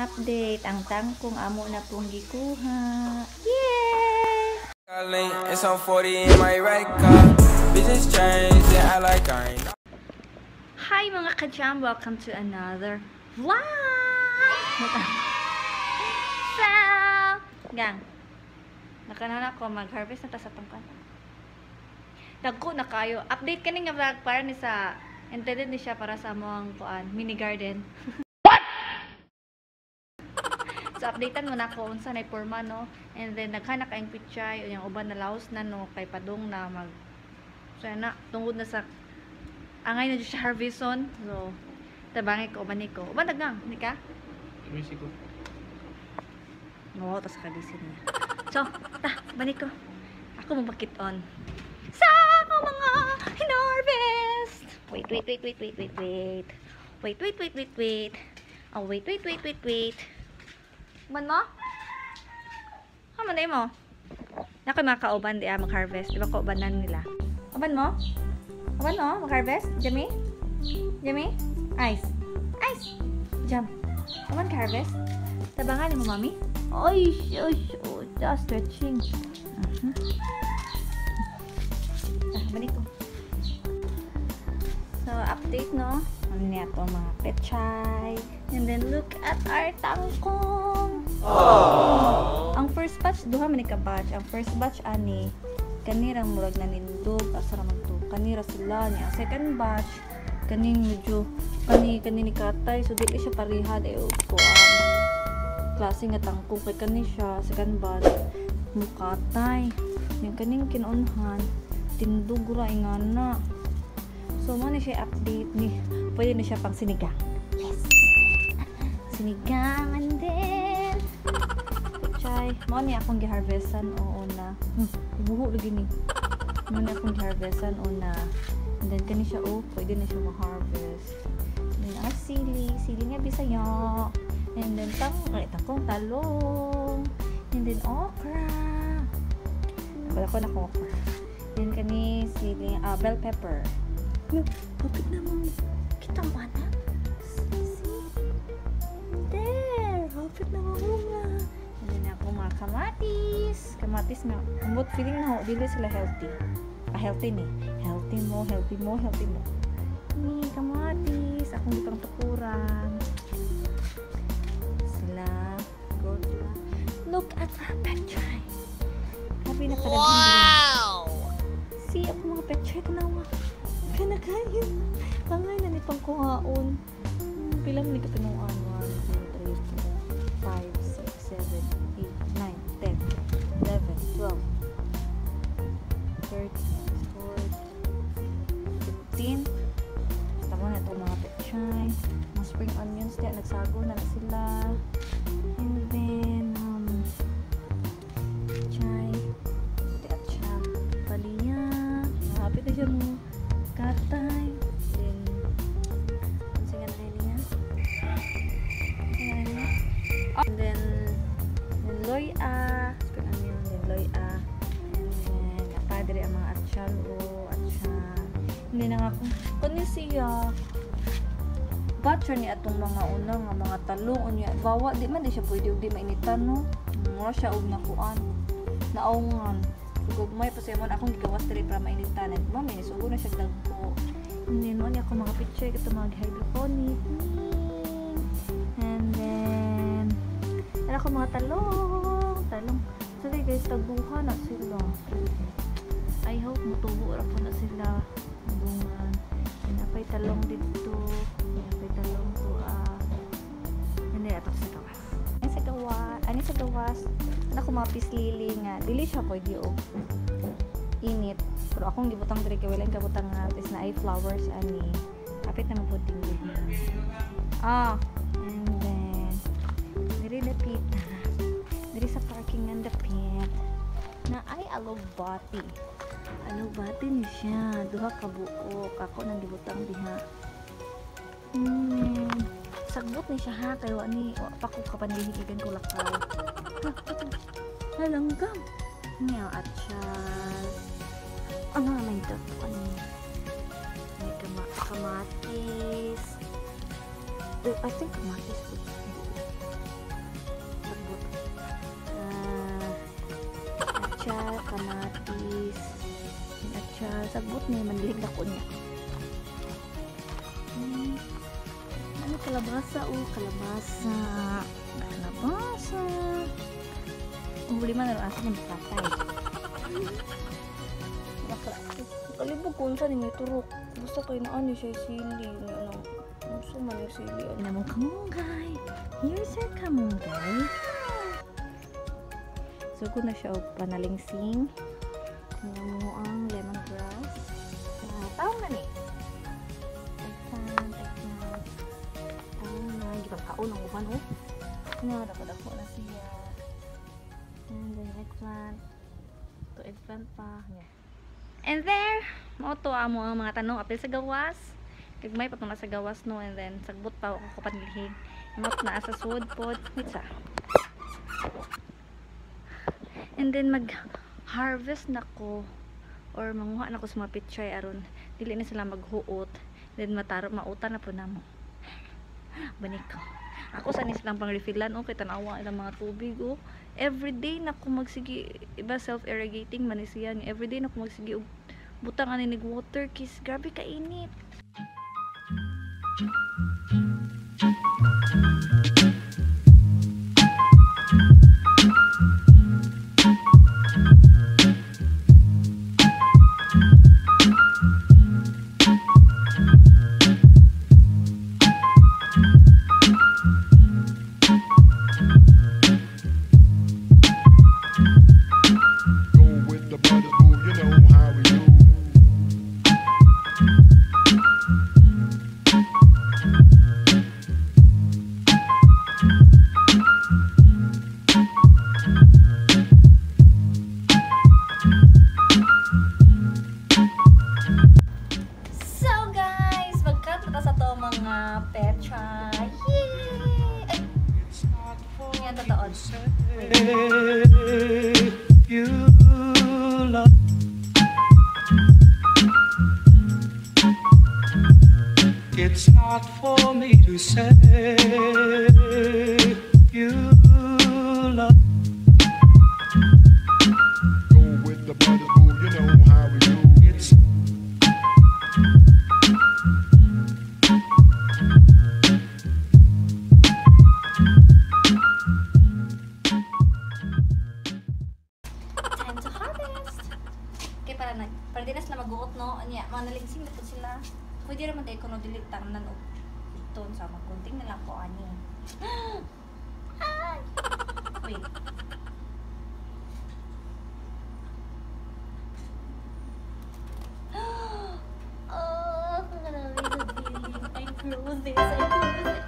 Update ang tangkong amo na pong gikuha. Yay! It's on 40 in my right car. Bitches change, yeah, I like I ain't. Hi, mga ka-jam! Welcome to another vlog! So, gang, nakanana ko mag-harvest na ta sa tangkan. Dagko na kayo. Update kani nga vlog para ni sa intended ni siya para sa among kuan, mini garden. What? So updatean mo na ako unsa nay porma, no. And then naghan na kaayong pichay, unyang uban na laos na, no, kay padung na mag. So na tungod na sa angay na jud siya harveston. So tabangi ko uban ko. Uban dagang, ni ka? Music ko. Mawaw ta sa kabisin niya. So, ta, balik ko. Ako mo bakit on sa ako mga hinarvest. Wait, wait, wait, wait, wait, wait, wait. Wait, wait, wait, wait, wait. Oh, wait, wait, wait, wait, wait. Man mo? Kaman na mo? Nako mga kauban di ah, mag-harvest. Di ba kaubanan nila? Uban mo? Uban mo? Mag-harvest? Jimmy? Jimmy? Ice. Ice! Jump. Uban ka harvest? Tabangan mo, mami? Oy, oy, oh, just stretching. Ah, balik ko. So, update, no? Ano niya to, mga pechay. And then, look at our tangkong. Ang first batch, duha man ni ka batch. Ang first batch, ani, kanirang murag na nindog, asa raman to. Kanira sila niya. Ang second batch, kaning medyo, kani, kani ni katay. So, dili siya parihad. Eh, kuan klase nga tangkong kay kani siya second batch mukatay yung kaning kinunhan tindog ra ingana. So mo ni siya update ni pwede na siya pang sinigang. Yes, sinigang. And then pechay mo ni akong giharvestan o una. Buho lagi ni mo ni akong giharvestan una. And then kani siya, oh, pwede na siya ma-harvest. And ah, sili sili nga Bisaya. And then tang ay, tangkong, talong. And then okra. Wala ko na akong okra. Then kani sili, ah, bell pepper. Yo, kapit na mo. Kita ba na? See? There! Kapit na mamunga. And then ako mga kamatis. Kamatis nga. Ambot feeling na ho, dili sila healthy. Ah, healthy ni. Healthy mo, healthy mo, healthy mo. Ni kamatis. Akong gipang tukuran sila. Go sila. Look at our pechay. Happy na kadaghan. Wow! See, ako mga pechay, tanawa. Kana kayo. Angay na ni pangkuhaon. Pila man ni kapinuan? 1, 2, 3, 4, 5, 6, 7, 8, 9, 10, 11, 12, 13, 14, 15. Tama na itong mga pechay. Mga spring onions diya, nagsago na na sila. And then, pechay. Puti at siya. Paliya. Hapit na siya mo. Katay. Then, ano nga na niya? Ano nga na niya? Oh, and then loya. Spring onion, then loya. And then, napadre ang mga atchal o atchal. Hindi na nga kung kunin siya. Batch ni atong mga una nga mga talong unya bawa di man di siya pwede og di mainitan, no. Mura siya og nakuan naungan. So gugmay pa siya mo na akong gigawas diri para mainitan and mami ni sugo na siya dagko. And then mo ni ako mga picture ito mga hydroponic. And then ano ako mga talong talong. So guys, tagbuha na sila. I hope mutubo ra po na sila bungan. And apay talong dito. Apay talong to, ah. Hindi ato sa gawas. Ani sa gawas, ani sa gawas. Ano ko mga peace lily nga dili siya pwede og init. Pero akong gibutang diri kay wala kabutang nga is na ay flowers ani. Kapit naman po tingog. Ah, and then diri dapit. Diri sa parking nga dapit na ay alugbati. Alugbati ni siya. Duha ka buok. Ako nang gibutang diha. Sagbot ni siya ha kay wa ni wa pa ko kapandihigan ko lakaw. Halanggam. Niya at siya. Ano naman ito? Ano? May kamatis. Eh, I think kamatis po. Kamatis. At siya, sagbot ni manlilig na ko niya. Ano kalabasa? Oh, kalabasa. Kalabasa. Ang huli man, asa niya makatay. Nakalibog ko unsa ni may turok. Basta kayo na ano siya sili. Ano, unsa man yung sili. Ano mong kamunggay. Here's your kamunggay. So, kung na siya og panalingsing. Mo ang lemongrass. Tawag na ni. Eggplant, eggplant. Tawag na. Gipagkaon ang uban, oh. Nga, dako-dako na siya. And then eggplant. To eggplant pa. Yeah. And there, mao to amo ang mga tanong apil sa gawas. Gagmay pa na sa gawas no, and then sagbot pa ako panlihig. Mot na sa sud pod. Wait sa. And then mag harvest na ko or manguha na ko sa mga pichay aron dili na sila maghuot. Then mataro mauta na po namo. Banik ko. Ako sa ni silang pang refillan, okay, tanawa ilang mga tubig, oh. Everyday na ko magsigi, iba self-irrigating man siya, everyday na ko magsigi og butang ani nig water kiss, grabe kainit. It's not for me to say you love. Go with the brothers, boo, you know how we do. It's time to harvest. Okay, para di na sila mag-uot, no? Anya, mga nalingsing na po sila. Pwede naman tayo kuno dili tanan og iton sa magkunting na lang ko ani. Ay! Wait. Oh, grabe the feeling. I grew this. I grew this.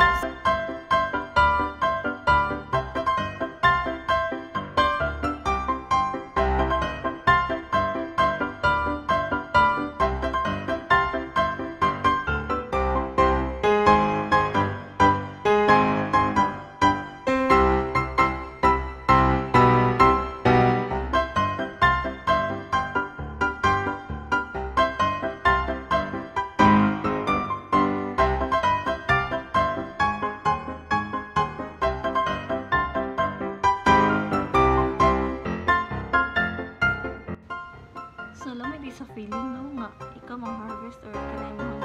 So, lamay di sa feeling, no, nga ikaw mang harvest or kanay mo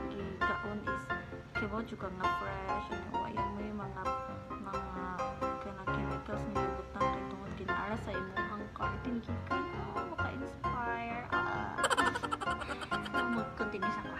gikaon is kibaw jud ka nga fresh and wayan mo yung mga kana chemicals nga gibutang kay tungod kinaara sa imong garden gikan, no, maka-inspire. So, mag-continue sa ka.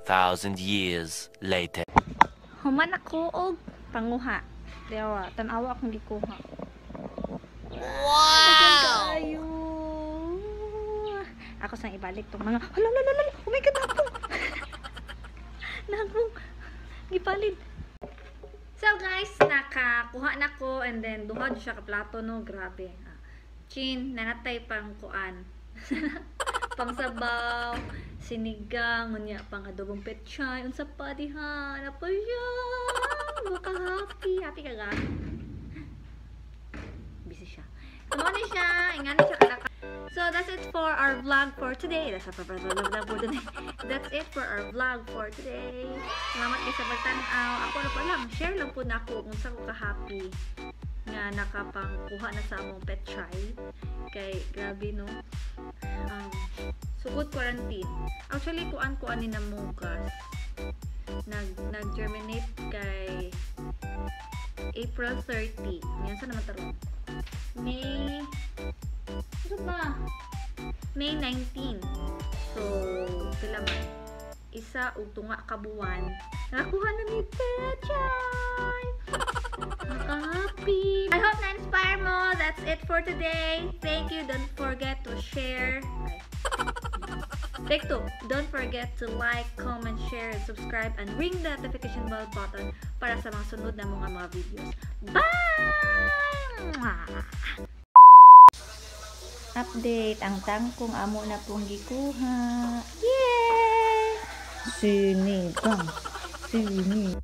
Thousand years later. Human ako og Panguha. Diawa, tan-awa akong gikuha. Wow! Kaayo. Ako sang ibalik tong mga. Hala, hala, hala! Oh my God, nagpong! Nagpong! Gipalid. So guys, nakakuha na ko and then duha jud siya ka plato, no, grabe. Ah, chin, nanatay pang kuan, pang sabaw, sinigang, unya pang adobong pechay, unsa pa diha, na pa siya. Baka happy, happy ka ga. Busy siya. Mao ni siya, ingani siya kalaka. So that's it for our vlog for today. That's it for our vlog for today. That's it for our vlog for today. Salamat kay sa pagtan-aw. Ako na pa lang, share lang po na ako kung sa ko ka-happy nga nakapangkuha na sa among pechay. Kay grabe, no. Sugod quarantine. Actually, kuan kuan ni namugas. Nag nag-germinate kay April 30. Yan sa naman taron. May ano ba? May 19. So, pila man? 1 ug tunga ka buwan. Nakakuha na ni pechay! Naka-happy! I hope na-inspire mo. That's it for today. Thank you. Don't forget to share. Ay. Take two. Don't forget to like, comment, share, and subscribe, and ring the notification bell button para sa mga sunod na mga videos. Bye! Mwah! Update ang tangkong amo na pong gikuha. Yay! Sinigang. Sinigang.